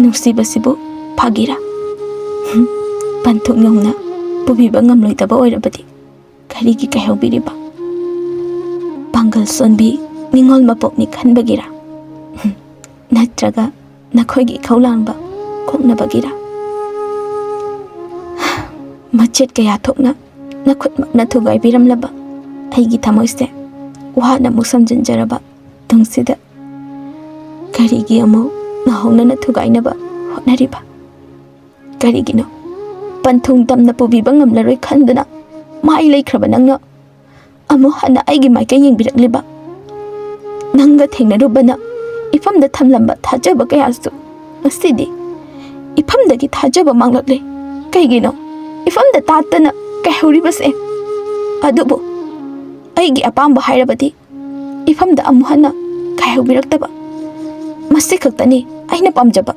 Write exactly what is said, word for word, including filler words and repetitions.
ꯅꯨꯡꯁꯤꯕꯁꯤꯕꯨ ꯐꯥꯒꯤꯔꯥ? ꯍꯨꯝ, ꯄꯟꯊꯨꯡ ꯌꯧꯅ ꯄꯨꯕꯤꯕ ꯉꯝꯂꯣꯏꯗꯕ ꯑꯣꯏꯔꯕꯗꯤ ꯀꯔꯤꯒꯤ ꯀꯥꯏꯍꯧꯕꯤꯔꯤꯕ? ꯄꯥꯡꯒꯜ ꯁꯣꯟꯕꯤ ꯅꯤꯡꯉꯣꯜ ꯃꯄꯣꯛꯅꯤ ꯈꯟꯕꯒꯤꯔꯥ? ꯍꯨꯝ, ꯅꯠꯇ꯭ꯔꯒ ꯅꯈꯣꯏꯒꯤ ꯏꯈꯧ ꯂꯥꯡꯕ ꯀꯣꯛꯅꯕꯒꯤꯔꯥ? ꯃꯆꯦꯠ ꯀꯌꯥ ꯊꯣꯛꯅ ꯅꯈꯨꯠꯃꯛꯅ ꯊꯨꯒꯥꯏꯕꯤꯔꯝꯂꯕ ꯑꯩꯒꯤ ꯊꯃꯣꯏꯁꯦ ꯋꯥꯅ ꯑꯃꯨꯛ ꯁꯝꯖꯤꯟꯖꯔꯕ ꯇꯨꯡꯁꯤꯗ ꯀꯔꯤꯒꯤ ꯑꯃꯨꯛ ꯅꯧꯍꯧꯅꯅ ꯊꯨꯒꯥꯏꯅꯕ ꯍꯣꯠꯅꯔꯤꯕ? ꯀꯔꯤꯒꯤꯅꯣ ꯄꯟꯊꯨꯡ ꯇꯝꯅ ꯄꯨꯕꯤꯕ ꯉꯝꯂꯔꯣꯏ ꯈꯟꯗꯨꯅ ꯃꯥꯏ ꯂꯩꯈ꯭ꯔꯕ ꯅꯪꯅ ꯑꯃꯨꯛ ꯍꯟꯅ ꯑꯩꯒꯤ ꯃꯥꯏꯀꯩ ꯌꯦꯡꯕꯤꯔꯛꯂꯤꯕ? ꯅꯪꯒ ꯊꯦꯡꯅꯔꯨꯕꯅ ꯏꯐꯝꯗ ꯊꯝꯂꯝꯕ ꯊꯥꯖꯕ ꯀꯌꯥꯁꯨ ꯉꯁꯤꯗꯤ ꯏꯐꯝꯗꯒꯤ ꯊꯥꯖꯕ ꯃꯥꯡꯂꯛꯂꯦ꯫ ꯀꯩꯒꯤꯅꯣ ꯏꯐꯝꯗ ꯇꯥꯠꯇꯅ ꯀꯥꯏꯍꯧꯔꯤꯕꯁꯦ? ꯑꯗꯨꯕꯨ ꯑꯩꯒꯤ ꯑꯄꯥꯝꯕ ꯍꯥꯏꯔꯕꯗꯤ ꯏꯐꯝꯗ ꯑꯃꯨꯛ ꯍꯟꯅ ꯀꯥꯏꯍꯧꯕꯤꯔꯛꯇꯕ꯫ ꯃꯁꯤ ꯈꯛꯇꯅꯤ ꯑꯩꯅ ꯄꯥꯝꯖꯕ꯫